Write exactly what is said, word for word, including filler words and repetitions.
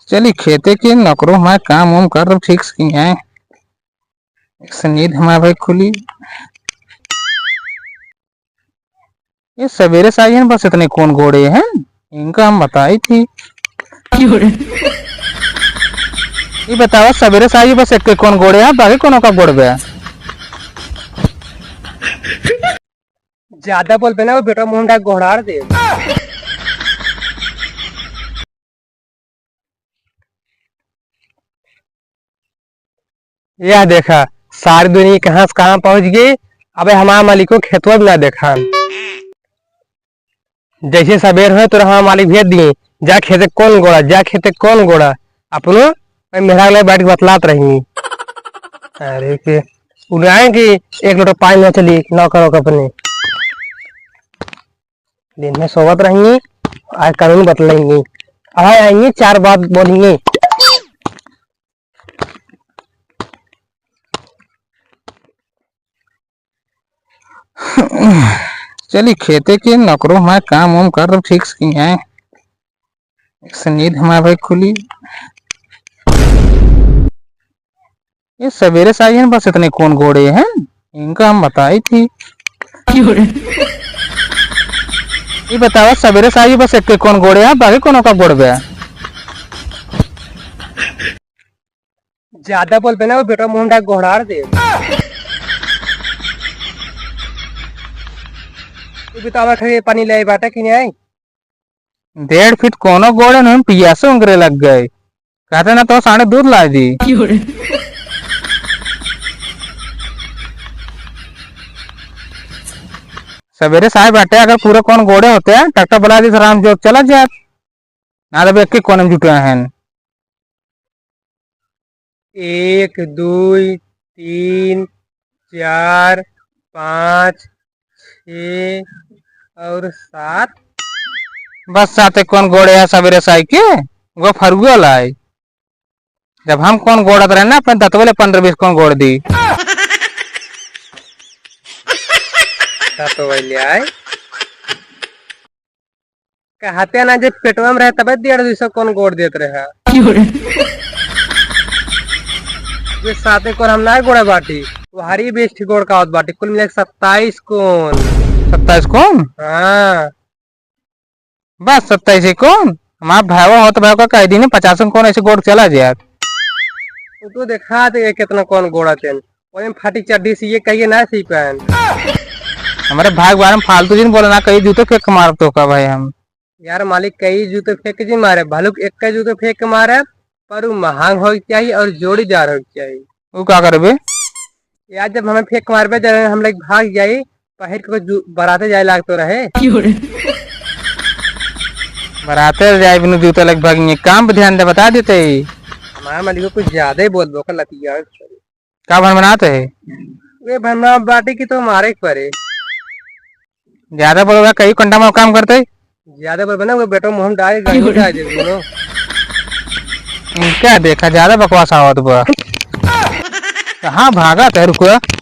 चली खेते के नौकरो हमारे काम वाम कर ठीक से किहे। एक से नींद हमारे भाई खुली। ये सवेरे से आई है, बस इतने कौन गोड़े हैं, इनका हम बताई थी। क्यों रे? ये बतावा, सवेरे से आई है, बस एक कौन गोड़े हैं, बाकी कौन का गोड़बे? ज्यादा बोलबे ना, वो बेटा मुंडा गोहरार दे। यह देखा, सारी दुनिया कहाँ से कहाँ पहुँच गई। अबे हमारा मालिको खेतवा भी ना देखा। जैसे सबेर होए तो हमारा मालिक भेज दिए, "जा खेते कौन गोड़ा, जा खेते कौन गोड़ा।" अपनो भाई मेहरा लगे बैठ के बतलात रही। अरे के उड़ाए कि एक लोटा पानी ना चली, ना करो अपने। दिन में सोवत रहेंगी, आज कानून बदलेंगी। अब आएंगी, चार बात बोलेंगी। चली खेते के नौकरो हमारे काम वाम कर ठीक से किहे। एक से नींद हमारे भाई खुली। ये सवेरे से आई है, बस इतने कौन गोड़े हैं, इनका हम बताई थी। क्यों रे? ये बतावा, सवेरे से आई है, बस एक कौन गोड़े हैं, बाकी कौन का गोड़बे? ज्यादा बोलबे ना, वो बेटा मुंडा गोहरार दे। तू बतावा, खरे पानी ले आई बाटा कि नहीं आई? डेढ़ फीट कोनो गोड़े नहीं, पियासे उंगरे लग गए। कहते ना तो साढ़े दूध ला दी। क्यों रे? सवेरे साहब बैठे, अगर पूरे कौन गोड़े होते हैं, ट्रैक्टर बुला दी, राम जो चला जात। ना तब एक के कोने में जुटे हैं। एक, दुई, तीन, चार, पाँच, छः और सात। बस साते कौन गोड़े है सवेरे साई के, वो फरुआ लाई। जब हम कौन गोड़त रहे ना, अपने दतवे ले पन्द्रह बीस कौन गोड़ दी। दतवे ले आए। कहते ना जे पेटवा में रहे तबे डेढ़ दुई सौ कौन गोड़ देत रहे। क्यों रे? जे साते कौन हम ना गोड़ा बाटी, वो हरी बीस ठे गोड़ का आवत बाटी, कुल मिला के सत्ताईस कौन। सत्ताईस कौन? हाँ। बस सत्ताईस ही कौन? हमार भावा होत भाव का कह दी ने, पचास कौन ऐसे गोड़ चला जाए। तो तू देखा दे कितना कौन गोड़ा तेन। ओए फाटी चड्डी से ये कहिए ना सी पहन। हमारे भाग बारे में फालतू जिन बोले ना, कहीं जूते फेंक के मारब तो का भाई हम। यार मालिक, कई जूते फेंक जी मारे, भलुक एक का जूते फेंक के मारे, पर उ महंग होइक चाहिए और जोड़ीदार होइक चाहिए। उ का करबे? यार जब हमें फेंक मारबे, जब हम लोग भाग जाई, पहिर के जू-, बराते जाए लागतो रहे। बराते जाए बिनु जूते लग भागेंगे, काम पे ध्यान दे, बता देते ही। हमारे मालिक को कुछ ज्यादा ही बोल दो, का लतिया। का भनभनात है? वे भनभना बाटी की तो मारे के परे। ज्यादा बोलोगा, कई कंडा में काम करते। ज्यादा बोल बना, वो बेटो मुंह डाल, गाली डाल दे बोलो। इनका देखा, ज्यादा बकवास आवत बा। कहाँ भागत है, रुको।